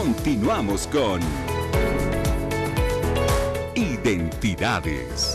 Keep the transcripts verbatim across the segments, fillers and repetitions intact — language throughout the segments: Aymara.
Continuamos con Identidades.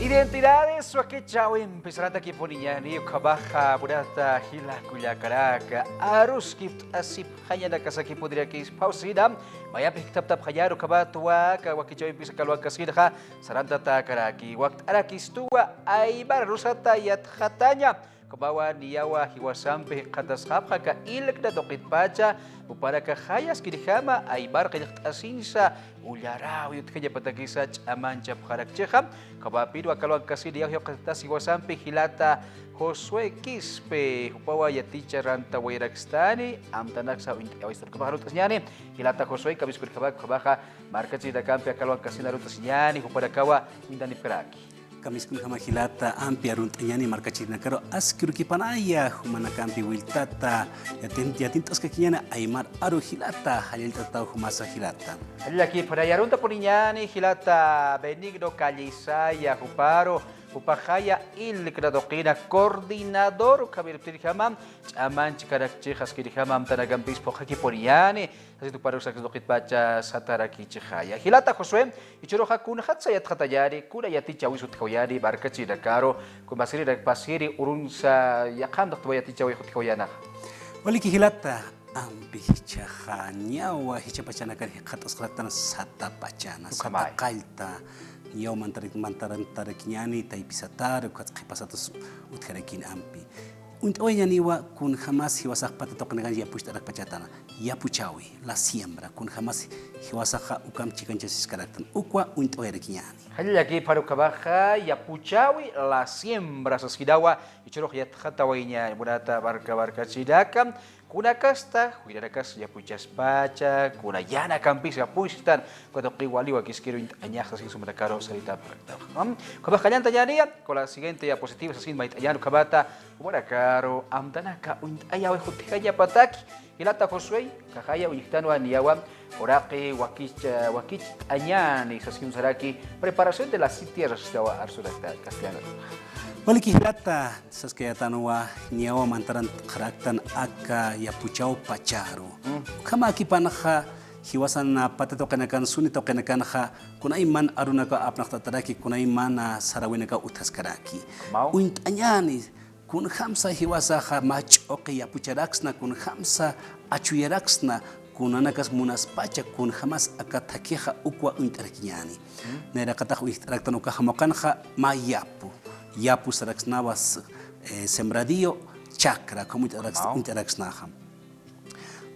Identidades, wakichäwimpi sarantakipuniñäni, ukhamaxa munata jila kullakanaka, aruskipt'asipxañanakasakipunirakispa, sasina, mayampi jikthaptapxañäni ukhamatwa, aka wakichäwimpisa aka alwankasinxa, sarantatäkaraki, wakt'arakistuwa, aymar arusata yatxataña, ukhamawa niyawa jiwasampi jikxatasxapxi aka ILCNA tuqitpacha, jupanakaxaya askirjama aymar qillqt'asinsa ullaräwi utjañapatakisa ch'amanchapxarakchixa. Ukhamapinwa aka alwankasin niyaw jikxatas jiwasampi jilata Josué Quispe, jupawa yaticha rantawayarakistani, amtanaksa uñt'ayawayistu. Ukhamaxa arunt'asiñäni, jilata Josué, kamisakirjama ukhamaxa markachirinakampi aka alwankasin arunt'asiñäni, jupanakawa uñtanipkaraki. Kamisakirjama jilata, ampi arunt'añäni markachirinakaru, aski urukipanaya jumanakampi wiltata yatin-, yatint'askakiñäni aymar aru jilata, jallallt'ataw jumasa jilata. Jallallakipxaraki, aruntapuniñäni jilata Benigno Callisaya, juparu, jupaxaya ILCNA tuqina coordinador, ukham irptirjama ch'amanchkarakchix askirjama amtanakampis phuqhakipuniñäni, sasina juparu saraksna tuqitpacha satarakichixaya. Jilata Josué, jichhüruxa kunxatsa yatxatañäni, kuna yatichäwis utjawayani markachirinakaru, kun pasiri, pasiri urunsa yaqhantaxtwa yatichäwix utjawayänaxa. Waliki jilata, ampi jichhaxa niyawa jichha pachanakar jikxatasxaraktan sata pachana, sata qallta, niyaw mantarak-, mantarantarakiñäni taypi satar, ukats qhipa satas utjarakini ampi. Uñt'awayañäniwa kunjamas jiwasax pata tuqinakan yapucht'arakpachätana, yapuchäwi, la siembra, kunjamas jiwasaxa ukham chikanchasiskaraktan, ukwa uñt'awayarakiñäni. Jallallakipxaraki, ukhamaxa yapuchäwi, la siembra sasinawa, jichhürux yatxatawayañäni, munata marka markachirinaka, kunakasta juyranakas yapuchaspacha, kuna yänakampis yapuchtan, uka tuqi wali wakiskir uñt'añax sasin sumanakaru saritaparakta. Ukhamax qalltañäniya, con la siguiente diapositiva sasin mayt'añän ukhamata, jumanakaru amtanaka uñt'ayawix utjañapataki, jilata Josué, ukaxaya uñjtanwa niyawa, uraqi wakich-, wakicht'añäni sasin saraki, preparación de las tierras, sasinawa arsurakta castellano. Waliki jilata, saskayätanwa niyawa mantarantxaraktan aka yapuchaw pacharu. Mm. Ukhamakipanxa, jiwasan pata tuqinakan, suni tuqinakanxa, kunayman arunakaw apnaqtataraki, kunayman saräwinakaw utjaskaraki. Ukhamaw. Uñt'añäni, kunjamsa jiwasaxa mä ch'uqi yapucharaksna, kunjamsa achuyaraksna, kunanakas munaspacha, kunjamas aka thakixa ukwa uñt'arakiñäni. Mm. Nayraqatax uñjt'araktan uka jamuqanxa mä yapu. Yapu saraksnawa s-, eh, sembradío, chacra, ukham uñt'araks-, ukhamaw, uñt'araksnaxa.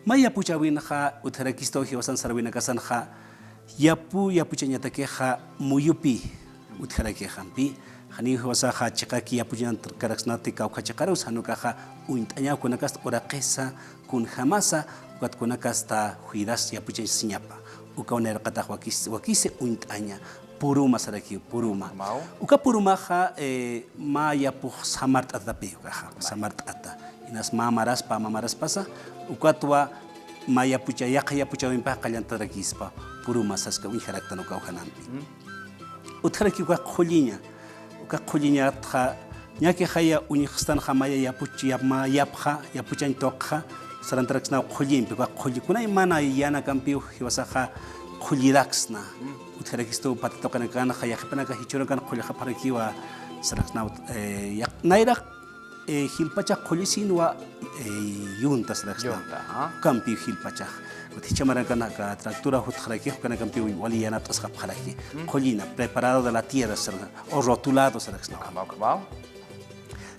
Mä yapuchäwinxa utjarakistu jiwasan saräwinakasanxa, yapu, yapuchañatakixa muyupi utjarakixampi. Janiw jiwasaxa chiqaki yapuchañatakaraksnati kawkha chiqarus, jan ukaxa uñt'añaw kunakasta uraqisa, kunjamasa, ukat kunakasta juidas yapuchañ sasiñapa. Ukaw nayraqatax wakis-, wakisi uñt'aña, puruma sarakiw, puruma. Ukhamaw. Uka purumaxa, eh, mä yapux samart'atapi ukaxa, samart'ata. Inas mä maraspa, mä maraspasa, ukatwa mä yapucha, yaqha yapuchäwimpa qalltarakispa, puruma saska uñjaraktan ukaw janampi. Mm. Utjaraki uka qhulliña, uka qhulliñatxa, ñakixaya uñjxstanxa maya yapuch-, yap-, mä yapxa, yapuchañ tuqxa, sarantaraksnaw qhullimpi, uka qhulli, kunayman yänakampiw jiwasaxa qhulliraksna. Mm. Utjarakistu pata tuqinakanxa, yaqhipanaka jichhürukan qhullxapxarakiwa, saraksnaw, eh, yaq-, nayraq, eh, jilpachax qhullisinwa, eh, yunta saraksnaw. Yunta, ajá. Ukampiw jilpachax. Jichha marankan aka tractora jutxarakix, ukanakampiw wali yanapt'asxapxaraki. Mm. Qhullina, preparado de la tierra, saraksnaw, o rotulado, saraksnaw. Ukhamaw, ukhamaw.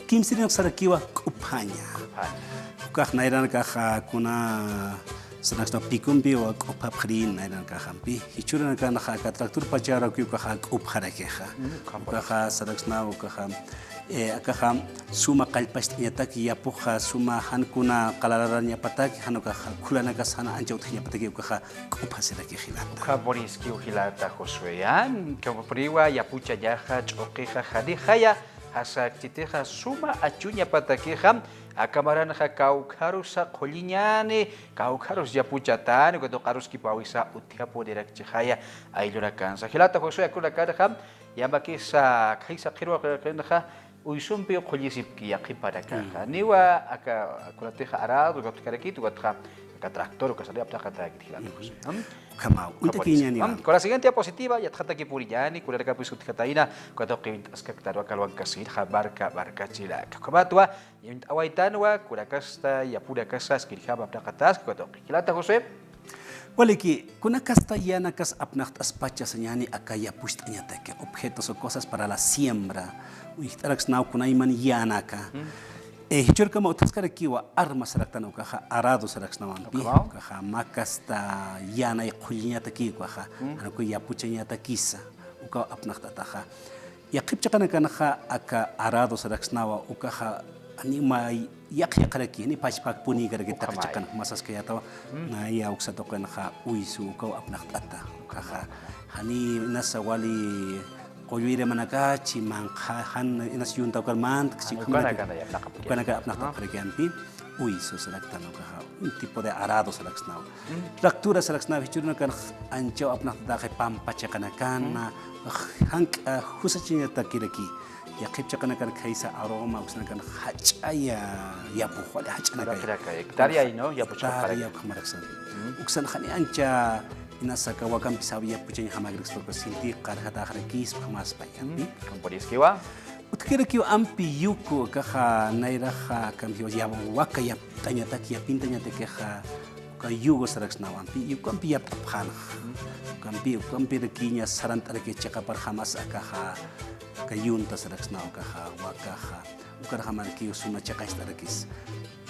Kimsirinak sarakiwa k'uphaña. K'uphaña. Ukax nayranakaxa kuna saraksnaw pikumpiwa k'uphapxirin nayranakaxampi. Jichhüranakanxa aka tractor pacharakiw ukaxa k'upxarakixa. Mm, ukham. Ukaxa saraksnaw ukaxa, eh, akaxa suma qallpacht'añataki yapuxa suma jan kuna qalararañapataki, jan ukaxa khulanakas jan ancha utjañapataki ukaxa k'uphasiraki jilata. Ukhampuniskiw jilata Josué, jan, ukhampuniwa yapuchañaxa, ch'uqixa, janixaya, jasakchitixa suma achuñapatakixa, aka maranxa kawkharusa qhulliñäni, kawkharus yapuchatani, ukat uka aruskipawisa utjapunirakchixaya ayllunakansa. Jilata Josué, akunakanxa, yamakisa, khaysa qhirwa qhirwa qhirwa, uysumpiw qhullisipki yaqhipanakaxa. Mm. Niwa aka, kunatixa arado, ukat utjarakitu, ukatxa, Aka tractor uka sali apnaqatäkit jilata José. Ukhamaw, uñt'akiñäniwa. Con la siguiente diapositiva, yatxatakipuniñäni, kunarakampis utjatayna, uka tuqi uñt'askaktarwa kalwankasir, ja barca, barcachiraka. Ukhamatwa, uñt'awaytanwa, kunakasta, yapunakasa, askirjama apnaqataski, uka tuqi. Jilata José. Waliki, kunakasta yänakas apnaqt'aspacha sañäni aka yapucht'añataki, objetos o cosas para la siembra. Uñjt'araksnaw kunayman yänaka. Eh, jichhürkama utjaskarakiwa arma saraktan ukaxa, arado saraksnawa ampi. Ukaxa, mä kasta yänay qhulliñataki ukaxa, jan uka yapuchañatakisa, ukaw apnaqt'ataxa. Yaqhip chiqanakanxa aka arado saraksnawa ukaxa, jani mä yaqha yaqharaki, jani pachpakpunïkaraki taqi chiqan, mä saskayätawa, naya uksa tuqinxa uysu ukaw apnaqt'ata, ukaxa, jani inasa wali qullwirimanakachi, manqha, jan inas yunta ukar mantkchi, ukanaka apnaqtapxaraki ampi, uysu saraktan ukaxa, un tipo de arado saraksnawa. Tractura saraksnawa, jichhürunakan anchaw apnaqtataxi pampa chiqanakana, jank'a jusachañatakiraki. Yaqhip chiqanakan khaysa aroma, uksanakan jach'aya yapux, wali jach'anakay. Hectárea, ¿no? Yapuchxapxaraki. Hectárea ukhamaraki. Uksan jani ancha inasa aka wakampisaw yapuchañjamäkirikspaka, sinti qarjatäxarakispa, ukhamäspay ampi. Utjkirakiw ampi yuku, akaxa nayraxa, akampi waka yapt'añataki, yapintañatakixa, uka yugo saraksnawa ampi, ukampi yapt'apxänxa. Ukampi, ukampirakiña sarant'araki chiqaparjamas akaxa, aka yunta saraksnawa akaxa, wakaxa, ukarjamarakiw suma chiqacht'arakis.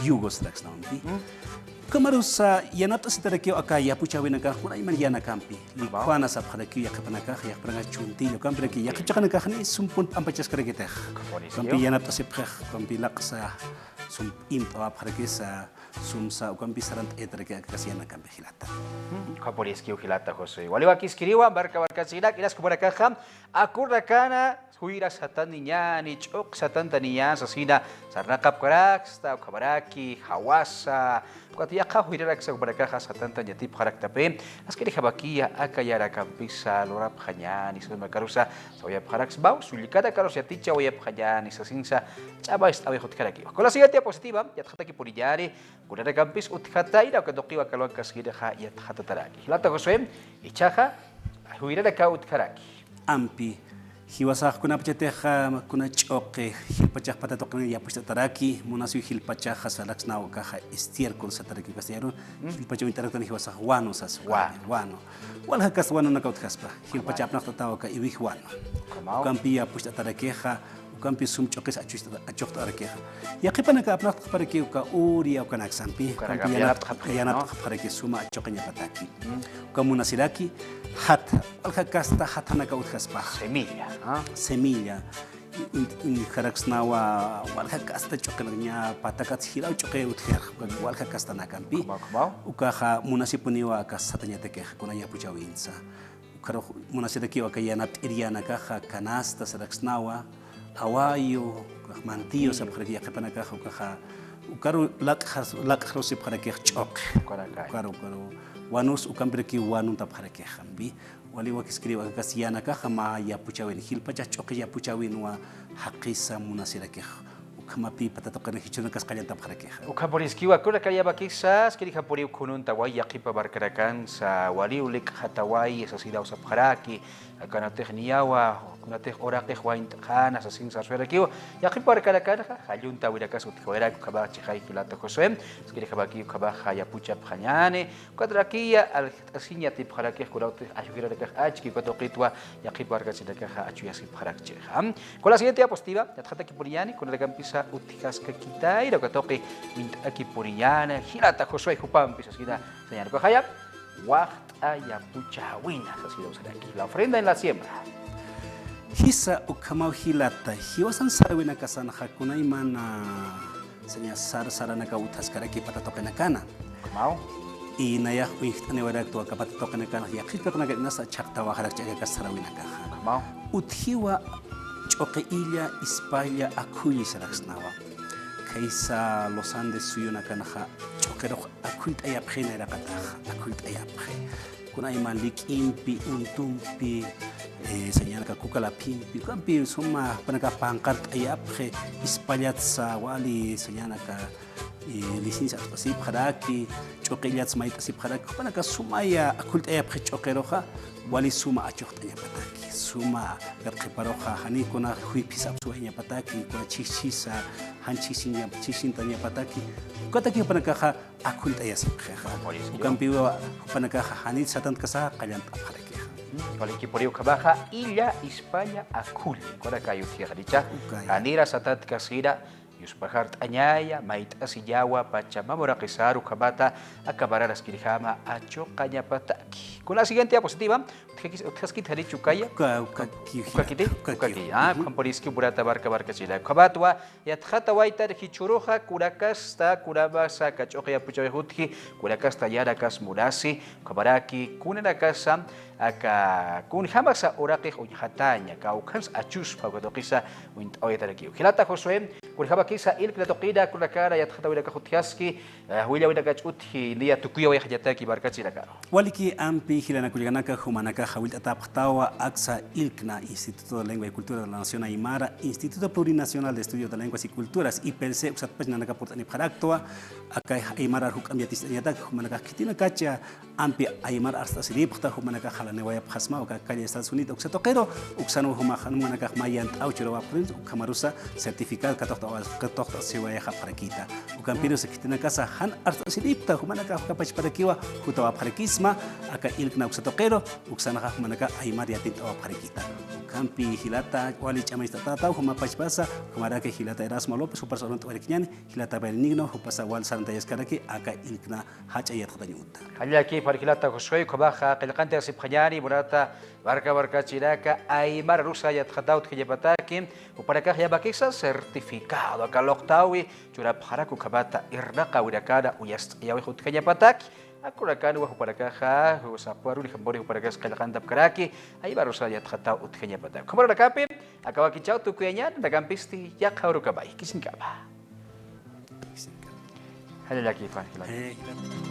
Yugo saraksnawa ampi. Ukamarusa yanapt'asitarakiw aka yapuchäwinakax kunayman yänakampi. Licuana sapxarakiw yaqhipanakax, yaqhipanakax chuntillo, ukampirakiw yaqhip chiqanakaxni sumpun p'ampachaskarakitix. Ukampi yanapt'asipxix, ukampi laqsa sum imt'awapxarakisa, sumsa, ukampi sarant'ayatarakix akakas yänakampi jilata. Ukhapuriskiw jilata José. Wali wakiskiriwa, barca barcachiraki, inas jupanakaxa, akurrakana, juyra sataniñäni, ch'uq satantaniñäni sasina sarnaqapkaraksta, ukhamaraki, jawasa, ukat yaqha juyraraksa jupanakaxa satantan yatipxaraktapï, askirjamakiya aka yänakampisa lurapxañäni, sasina ukarusa sawayapxaraksmaw, sullkanakarusa yatichawayapxañäni sasinsa ch'amacht'awix utjarakiwa. Con la siguiente diapositiva, yatxatakipuniñäni, kunanakampis utjatayna, uka tuqiwa kalwankaskinxa yatxatataraki. Jilata Josué, jichhaxa, juyranakaw utjaraki. Ampi, jiwasax kunapachatixa, kuna ch'uqi, jilpachax pata tuqin yapucht'ataraki, munasiw jilpachaxa saraksnaw akaxa estiércol sataraki castellano, jilpachax uñt'araktan jiwasax wano sas, wano. Walja kasta wanunakaw utjaspa, jilpachax apnaqt'ataw aka iwij wano. Ukampi yapucht'atarakixa, ukampi sum ch'uqis achucht'arakixa. Yaqhipanakax apnaqt'apxarakiw uka uria ukanaksampi. Ukampi yanapt'apxaraki suma achuqiñapataki. Uka munasiraki jatha, walja kasta jathanakaw utjaspaxa. Semilla. Semilla. Uñjaraksnawa walja kasta ch'uqinaña, patakats jiraw ch'uqi utjarax, walja kastanakampi. Ukaxa munasipuniwa aka satañatakixa, kuna yapuchäwinsa. Ukharux munasirakiw aka yanapt'ir yänakaxa, canasta saraksnawa, awayu, mantillo sapxaraki yaqhipanakaxa, ukaxa, ukaru lak'xarusipxarakix ch'uqi. Ukaru, ukaru, wanus ukampirakiw wanuntapxarakix ampi. Wali wakiskiriw akakas yänakaxa mä yapuchäwin, jilpachax ch'uqi yapuchäwinwa jaqisa munasirakix. Ukhamapï pata tuqin jichhürunakas qallantapxarakixa. Ukhapuriskiwa, kuna kayawakisa, askirjapuniw khununtawayi yaqhipa markanakansa, waliw lik'xatawayi sasinaw sapxaraki, akanatix niyawa, kunatix uraqix waynt'xäna sasin sarsuwayarakiw, yaqhipa markanakanxa, jalluntawinakas utjawayaraki, ukhamax chixay jilata Josué, askirjamakiw ukhamaxa yapuchapxañäni, ukatarakiya, al T'asiñ yatipxarakix, kunawtix ajukiranakas achki, uka tuqitwa yaqhip markachinakaxa achuyasipxarakchixa. Con la siguiente diapositiva, yatxatakipuniñäni, kunanakampisa utjaskakitayna, uka tuqi uñt'akipuniñäni, jilata Josué jupampis, sasina sañäni ukaxaya, waxt'a yapuchäwina, sasina usaraki, la ofrenda en la siembra. Jisa ukhamaw jilata, jiwasan sarawinakasanxa kunayman, saña sar saranakaw utjaskaraki pata tuqinakana. Ukhamaw. Y nayax uñjt'aniwayaraktwa aka pata tuqinakana, yaqhip tuqinakana inasa chhaqtawaxarakchi akakas sarawinakaxa. Ukhamaw. Utjiwa ch'uqi illa, ispalla, akhulli saraksnawa. Khaysa Los Andes suyunakanxa ch'uqirux akhullt'ayapxi nayraqataxa, akhullt'ayapxi. Kunayman lik'impi, untumpi, eh, sañanaka kuka laphimpi, ukampi suma jupanaka panqart'ayapxi, ispallatsa wali sañanaka, eh, licencia arpasipxaraki, Tuqillats mayt'asipxaraki, jupanakax sumaya akhullt'ayapxi ch'uqiruxa, wali suma achuqt'añapataki, suma qhiparuxa, jani kuna juyphis apsuwayañapataki, kuna chhijchhisa, jan chhijchiña-, chhijchintañapataki, ukataki jupanakaxa akhullt'ayasipxixa. Ukampiwa jupanakaxa janit satantkasaxa qallant'apxarakixa. Waliki puriw ukhamaxa, illa, ispalla, akhulla, kuna kayutjixa, richa, janira satantkasira, yuspajart'añaya, mayt'asiñawa, Pachamama uraqisaru ukhamata, aka mararaskirjama achuqañapataki. Kuna siguiente diapositiva, utjakis-, utjaskit jarichu ukaya? Uka, uka, uka, ukakiti, uka, uka, uka, uka, ah, ujú. Ukhampuniski murata marka markachira. Ukhamatwa, yatxatawaytan jichhüruxa, kunakasta, kunamasa aka ch'uqi apuchawix utji, kunakasta yänakas munasi, ukhamaraki, kunanakasa, aka, kunjamasa uraqix uñjataña, kawkhans achuspa, uka tuqisa uñt'awaytarakiw. Jilata Josué, kunjamakisa ILCNA tuqina, kunakana yatxatawinakax utjaski, eh, willawinakach utji, niya tukuyawayxañataki markachirinakaru. Waliki ampi jilanakullakanaka, jumanakax jawillt'atäpxtawa aksa ILCNA, Instituto de Lengua y Cultura de la Nación Aymara, Instituto Plurinacional de Estudio de Lenguas y Culturas, IPELC, uksatpach nanaka purt'anipxaraktwa, aka aymar juk'amp yaticht'añatak, jumanakax khitinakacha, ampi aymar arst'asiripxta, jumanakax jalaniwayapxasma, uka calle Estados Unidos, uksa tuqiru, uksanwa jumaxa, jumanakax mä yant'aw churawapxarakta, ukhamarusa certificado katuqt'awa-, katuqt'asiwayapxarakta. Ukampirusa khitinakasa jan arst'asiripxta, jumanakax uka pachparakiwa jutawapxarakisma, aka ILCNA uksa tuqiru, uksanxa jumanakax aymar yatint'awapxarakta. Ukampi jilata, wali ch'amacht'atätaw, juma pachpasa, ukhamaraki jilata Erasmo López, juparsa urunt'awayarakiñäni, jilata Benigno, jupasa wal sarantayaskaraki, aka ILCNA jach'a yatxatañ uta. Jallallakipar jilata Josué, ukhamaxa qillqantasipxañäni, murata marka markachirinaka, aymararusa yatxataw utjañapataki, jupanakax yamakisa certificado, aka luqtawi churapxarak ukhamata, irnaqawinakana uñast'ayawix utjañapataki, akunakanwa jupanakaxa, sapxarunjampuni jupanakas qillqantapkaraki, aymararusa yatxataw utjañapataki. Ukhamarunakapi, aka wakichäw tukuyañäni, nakampisti, yaqha urukamay, kisiñkama. Jallallakipar jilata. Eh, jilata.